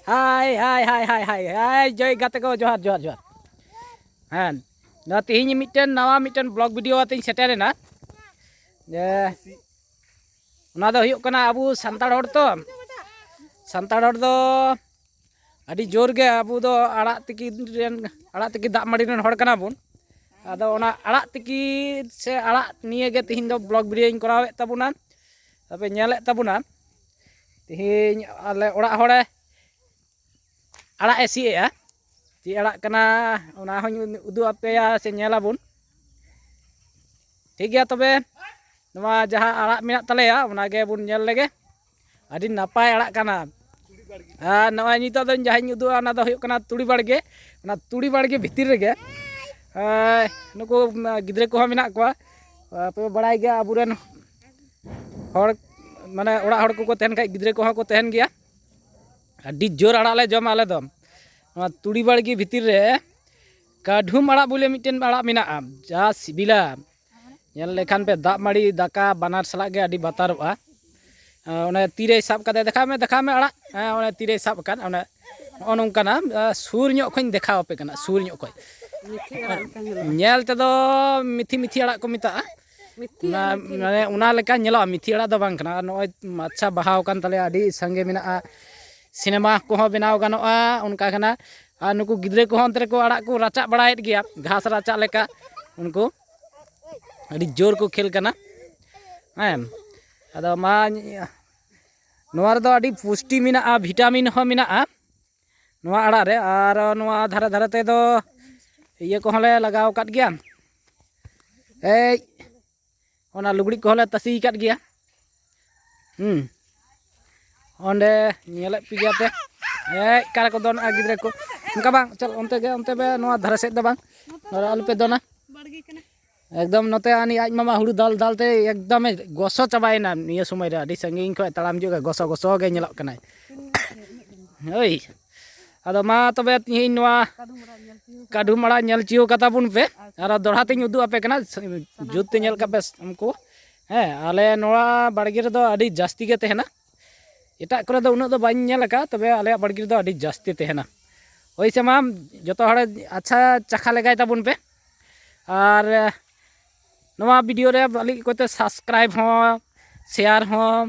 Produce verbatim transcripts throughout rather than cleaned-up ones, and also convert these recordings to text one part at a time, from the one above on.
ᱦᱟᱭ ᱦᱟᱭ ᱦᱟᱭ ᱦᱟᱭ ᱦᱟᱭ ᱦᱟᱭ, ᱡᱚᱭ ᱜᱟᱛᱮ ᱠᱚ, ᱡᱚᱦᱟᱨ ᱡᱚᱦᱟᱨ ᱡᱚᱦᱟᱨ᱾ ᱦᱮᱸ, ᱱᱚᱣᱟ ᱛᱮᱦᱮᱧ ᱢᱤᱫᱴᱮᱱ ᱱᱟᱣᱟ ᱢᱤᱫᱴᱮᱱ ᱵᱞᱚᱜ ᱵᱷᱤᱰᱤᱭᱳ ᱟᱛᱮᱧ ᱥᱮᱴᱮᱨᱮᱱᱟ᱾ ᱡᱮ ᱚᱱᱟ ᱫᱚ ᱦᱩᱭᱩᱜ ᱠᱟᱱᱟ, ᱟᱵᱚ ᱥᱟᱱᱛᱟᱲ ᱦᱚᱲ ᱛᱚ, ᱥᱟᱱᱛᱟᱲ ᱦᱚᱲ ᱫᱚ ᱟᱹᱰᱤ ᱡᱳᱨ ᱜᱮ ᱟᱵᱚ ᱫᱚ ᱟᱲᱟᱜ ᱛᱤᱠᱤ ᱨᱮᱱ, ᱟᱲᱟᱜ ᱛᱤᱠᱤ ᱫᱟᱜ ᱢᱟᱹᱰᱤ ᱨᱮᱱ ᱦᱚᱲ ᱠᱟᱱᱟ ᱵᱚᱱ᱾ ᱟᱫᱚ ᱚᱱᱟ ᱟᱲᱟᱜ ᱛᱤᱠᱤ ᱥᱮ ᱟᱲᱟᱜ ᱱᱤᱭᱮ ᱜᱮ ᱛᱤᱦᱤᱧ ᱫᱚ ᱵᱞᱚᱜ ᱵᱷᱤᱰᱤᱭᱳᱧ ᱠᱚᱨᱟᱣᱮᱫ ᱛᱟᱵᱚᱱᱟ᱾ ᱟᱯᱮ ᱧᱮᱞᱮᱫ ᱛᱟᱵᱚᱱᱟ, ᱛᱤᱦᱤᱧ ᱟᱞᱮ ᱚᱲᱟᱜ ᱦᱚᱲᱮ ᱟᱲᱟᱜ ᱮ ᱥᱤᱫ ᱮᱜᱼᱟ᱾ ᱪᱮᱫ ᱟᱲᱟᱜ ᱠᱟᱱᱟ, ᱚᱱᱟ ᱦᱚᱸᱧ ᱩᱫᱩᱜ ᱟᱯᱮᱭᱟ ᱥᱮ ᱧᱮᱞᱟᱵᱚᱱ᱾ ᱴᱷᱤᱠ ᱜᱮᱭᱟ, ᱛᱚᱵᱮ ᱱᱚᱣᱟ ᱡᱟᱦᱟᱸ ᱟᱲᱟᱜ ᱢᱮᱱᱟᱜ ᱛᱟᱞᱮᱭᱟ, ᱚᱱᱟ ᱜᱮᱵᱚᱱ ᱧᱮᱞ ᱞᱮᱜᱮ᱾ ᱟᱹᱰᱤ ᱱᱟᱯᱟᱭ ᱟᱲᱟᱜ ᱠᱟᱱᱟ᱾ ᱟᱨ ᱱᱚᱜᱼᱚᱭ ᱱᱤᱛᱚᱜ ᱫᱚ ᱡᱟᱦᱟᱸᱧ ᱩᱫᱩᱜᱼᱟ, ᱚᱱᱟ ᱫᱚ ᱦᱩᱭᱩᱜ ᱠᱟᱱᱟ ᱛᱩᱲᱤ ᱵᱟᱲᱜᱮ᱾ ᱚᱱᱟ ᱛᱩᱲᱤ ᱵᱟᱲᱜᱮ ᱵᱷᱤᱛᱤᱨ ᱨᱮᱜᱮ, ᱮᱸ, ᱱᱩᱠᱩ ᱜᱤᱫᱽᱨᱟᱹ ᱠᱚᱦᱚᱸ ᱢᱮᱱᱟᱜ ᱠᱚᱣᱟ᱾ ᱟᱯᱮ ᱯᱮ ᱵᱟᱲᱟᱭ ᱜᱮᱭᱟ, ᱟᱵᱚᱨᱮᱱ ᱦᱚᱲ, ᱢᱟᱱᱮ, ᱚᱲᱟᱜ ᱦᱚᱲ ᱠᱚᱠᱚ ᱛᱟᱦᱮᱱ ᱠᱷᱟᱡ, ᱜᱤᱫᱽᱨᱟᱹ ᱠᱚᱦᱚᱸ ᱠᱚ ᱛᱟᱦᱮᱱ ᱜᱮᱭᱟ᱾ ᱟᱹᱰᱤ ᱡᱳᱨ ᱟᱲᱟᱜ ᱞᱮ ᱡᱚᱢᱟ ᱟᱞᱮ ᱫᱚ᱾ ᱱᱚᱣᱟ ᱛᱩᱲᱤ ᱵᱟᱲᱜᱮ ᱵᱷᱤᱛᱤᱨ ᱨᱮ ᱠᱟᱹᱰᱷᱩᱢ ᱟᱲᱟᱜ ᱵᱚᱞᱮ ᱢᱤᱫᱴᱮᱱ ᱟᱲᱟᱜ ᱢᱮᱱᱟᱜᱼᱟ, ᱡᱟ ᱥᱤᱵᱤᱞᱟ᱾ ᱧᱮᱞ ᱞᱮᱠᱷᱟᱱ ᱯᱮ, ᱫᱟᱜ ᱢᱟᱹᱲᱤ ᱫᱟᱠᱟ ᱵᱟᱱᱟᱨ ᱥᱟᱞᱟᱜ ᱜᱮ ᱟᱹᱰᱤ ᱵᱟᱛᱟᱨᱚᱜᱼᱟ᱾ ᱟᱨ ᱚᱱᱮ ᱛᱤᱨᱮᱭ ᱥᱟᱵ ᱠᱟᱫᱟ, ᱫᱮᱠᱷᱟᱣ ᱢᱮ, ᱫᱮᱠᱷᱟᱣ ᱢᱮ ᱟᱲᱟᱜ᱾ ᱦᱮᱸ, ᱚᱱᱮ ᱛᱤᱨᱮᱭ ᱥᱟᱵ ᱟᱠᱟᱫ, ᱚᱱᱮ ᱱᱚᱜᱼᱚ ᱱᱚᱝᱠᱟᱱᱟᱜ, ᱟᱨ ᱥᱩᱨ ᱧᱚᱜ ᱠᱷᱚᱱ ᱤᱧ ᱫᱮᱠᱷᱟᱣ ᱟᱯᱮ ᱠᱟᱱᱟ, ᱥᱩᱨ ᱧᱚᱜ ᱠᱷᱚᱱ᱾ ᱢᱤᱛᱷᱤ ᱟᱲᱟᱜ ᱞᱮᱠᱟ ᱧᱮᱞᱚᱜᱼᱟ᱾ ᱧᱮᱞ ᱛᱮᱫᱚ ᱢᱤᱛᱷᱤ ᱢᱤᱛᱷᱤ ᱟᱲᱟᱜ ᱠᱚ ᱢᱮᱛᱟᱜᱼᱟ᱾ ᱢᱤᱛᱷᱤ ᱚᱱᱟ, ᱟᱨ ᱢᱤᱛᱷᱤ ᱢᱟᱱᱮ, ᱢᱤᱛᱷᱤ᱾ ᱚᱱᱟ ᱞᱮᱠᱟ ᱧᱮᱞᱚᱜᱼᱟ, ᱢᱤᱛᱷᱤ ᱟᱲᱟᱜ ᱫᱚ ᱵᱟᱝ ᱠᱟᱱᱟ᱾ ᱟᱨ ᱱᱚᱜᱼᱚᱭ ᱟᱪᱪᱷᱟ ᱵᱟᱦᱟᱣ ᱟᱠᱟᱱ ᱛᱟᱞᱮᱭᱟ, ᱟᱹᱰᱤ ᱥᱟᱸᱜᱮ ᱢᱮᱱᱟᱜᱼᱟ᱾ ᱥᱤᱱᱮᱢᱟ ᱠᱚᱦᱚᱸ ᱵᱮᱱᱟᱣ ᱜᱟᱱᱚᱜᱼᱟ, ᱚᱱᱠᱟ ᱠᱟᱱᱟ᱾ ᱟᱨ ᱱᱩᱠᱩ ᱜᱤᱫᱽᱨᱟᱹ ᱠᱚᱦᱚᱸ ᱚᱱᱛᱮ ᱨᱮᱠᱚ ᱟᱲᱟᱜ ᱠᱚ ᱨᱟᱪᱟᱜ ᱵᱟᱲᱟᱭᱮᱫ ᱜᱮᱭᱟ, ᱜᱷᱟᱥ ᱨᱟᱪᱟᱜ ᱞᱮᱠᱟ᱾ ᱩᱱᱠᱩ ᱟᱹᱰᱤ ᱡᱳᱨ ᱠᱚ ᱠᱷᱮᱞ ᱠᱟᱱᱟ᱾ ᱦᱮᱸ, ᱟᱫᱚ ᱢᱟ, ᱱᱚᱣᱟ ᱨᱮᱫᱚ ᱟᱹᱰᱤ ᱯᱩᱥᱴᱤ ᱢᱮᱱᱟᱜᱼᱟ, ᱵᱷᱤᱴᱟᱢᱤᱱ ᱦᱚᱸ ᱢᱮᱱᱟᱜᱼᱟ ᱱᱚᱣᱟ ᱟᱲᱟᱜ ᱨᱮ᱾ ᱟᱨ ᱱᱚᱣᱟ ᱫᱷᱟᱨᱮ ᱫᱷᱟᱨᱮ ᱛᱮᱫᱚ ᱤᱭᱟᱹ ᱠᱚᱦᱚᱸ ᱞᱮ ᱞᱟᱜᱟᱣ ᱟᱠᱟᱫ ᱜᱮᱭᱟ᱾ ᱮᱭ, ᱚᱱᱟ ᱞᱩᱜᱽᱲᱤᱡ ᱠᱚᱦᱚᱸ ᱞᱮ ᱛᱟᱥᱮ ᱟᱠᱟᱫ ᱜᱮᱭᱟ᱾ ᱦᱩᱸ, ᱚᱸᱰᱮ ᱧᱮᱞᱮᱫ ᱯᱮ ᱜᱮᱭᱟ ᱯᱮ᱾ ᱮᱭ, ᱚᱠᱟ ᱨᱮᱠᱚ ᱫᱚᱱᱟ ᱜᱤᱫᱽᱨᱟᱹ ᱠᱚ? ᱚᱱᱠᱟ ᱵᱟᱝ, ᱪᱚᱞ ᱚᱱᱛᱮ ᱜᱮ, ᱚᱱᱛᱮ ᱯᱮ, ᱱᱚᱣᱟ ᱫᱷᱟᱨᱮ ᱥᱮᱫ ᱫᱚ ᱵᱟᱝ, ᱱᱚᱰᱮ ᱟᱞᱚ ᱯᱮ ᱫᱚᱱᱟ᱾ ᱮᱠᱫᱚᱢ ᱱᱚᱛᱮ ᱟᱹᱱᱤᱡ ᱟᱡ ᱢᱟᱢᱟ ᱦᱩᱲᱩ ᱫᱟᱞ ᱫᱟᱞ ᱛᱮ ᱮᱠᱫᱚᱢᱮ ᱜᱚᱥᱚ ᱪᱟᱵᱟᱭᱮᱱᱟ᱾ ᱱᱤᱭᱟᱹ ᱥᱚᱢᱚᱭ ᱨᱮ ᱟᱹᱰᱤ ᱥᱟᱺᱜᱤᱧ ᱠᱷᱚᱱ ᱛᱟᱲᱟᱢ ᱦᱤᱡᱩᱜ ᱜᱮ ᱜᱚᱥᱚ ᱜᱚᱥᱚ ᱜᱮ ᱧᱮᱞᱚᱜ ᱠᱟᱱᱟᱭ᱾ ᱦᱳᱭ, ᱟᱫᱚ ᱢᱟ ᱛᱚᱵᱮ ᱛᱤᱦᱤᱧ ᱱᱚᱣᱟ ᱠᱟᱹᱰᱷᱩᱢ ᱟᱲᱟᱜ ᱧᱮᱞ ᱦᱚᱪᱚ ᱠᱟᱛᱟ ᱵᱚᱱ ᱯᱮ᱾ ᱟᱨ ᱫᱚᱦᱲᱟ ᱛᱤᱧ ᱩᱫᱩᱜ ᱟᱯᱮ ᱠᱟᱱᱟ, ᱡᱩᱛ ᱛᱮ ᱧᱮᱞ ᱠᱟᱜ ᱯᱮ ᱩᱱᱠᱩ᱾ ᱦᱮᱸ, ᱟᱞᱮ ᱱᱚᱣᱟ ᱵᱟᱲᱜᱮ ᱨᱮᱫᱚ ᱟᱹᱰᱤ ᱡᱟᱹᱥᱛᱤ ᱜᱮ ᱛᱟᱦᱮᱱᱟ᱾ ᱮᱴᱟᱜ ᱠᱚᱨᱮ ᱫᱚ ᱩᱱᱟᱹᱜ ᱫᱚ ᱵᱟᱹᱧ ᱧᱮᱞ ᱟᱠᱟᱫ, ᱛᱚᱵᱮ ᱟᱞᱮᱭᱟᱜ ᱵᱟᱲᱜᱮ ᱨᱮᱫᱚ ᱟᱹᱰᱤ ᱡᱟᱹᱥᱛᱤ ᱛᱟᱦᱮᱱᱟ᱾ ᱦᱳᱭ ᱥᱮ ᱢᱟ, ᱡᱚᱛᱚ ᱦᱚᱲ ᱟᱪᱪᱷᱟ ᱪᱟᱠᱷᱟ ᱞᱮᱜᱟᱭ ᱛᱟᱵᱚᱱ ᱯᱮ᱾ ᱟᱨ ᱱᱚᱣᱟ ᱵᱷᱤᱰᱤᱭᱳ ᱨᱮ ᱵᱷᱟᱹᱞᱤ ᱚᱠᱚᱭᱛᱮ subscribe ᱦᱚᱸ, share ᱦᱚᱸ,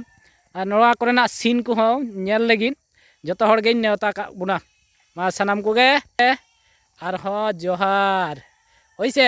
ᱟᱨ ᱱᱚᱣᱟ ᱠᱚᱨᱮᱱᱟᱜ scene ᱠᱚᱦᱚᱸ ᱧᱮᱞ ᱞᱟᱹᱜᱤᱫ ᱡᱚᱛᱚ ᱦᱚᱲ ᱜᱮᱧ ᱱᱮᱣᱛᱟ ᱠᱟᱜ ᱵᱚᱱᱟ᱾ ᱢᱟ ᱥᱟᱱᱟᱢ ᱠᱚᱜᱮ ᱟᱨᱦᱚᱸ ᱡᱚᱦᱟᱨ᱾ ᱦᱳᱭ ᱥᱮ᱾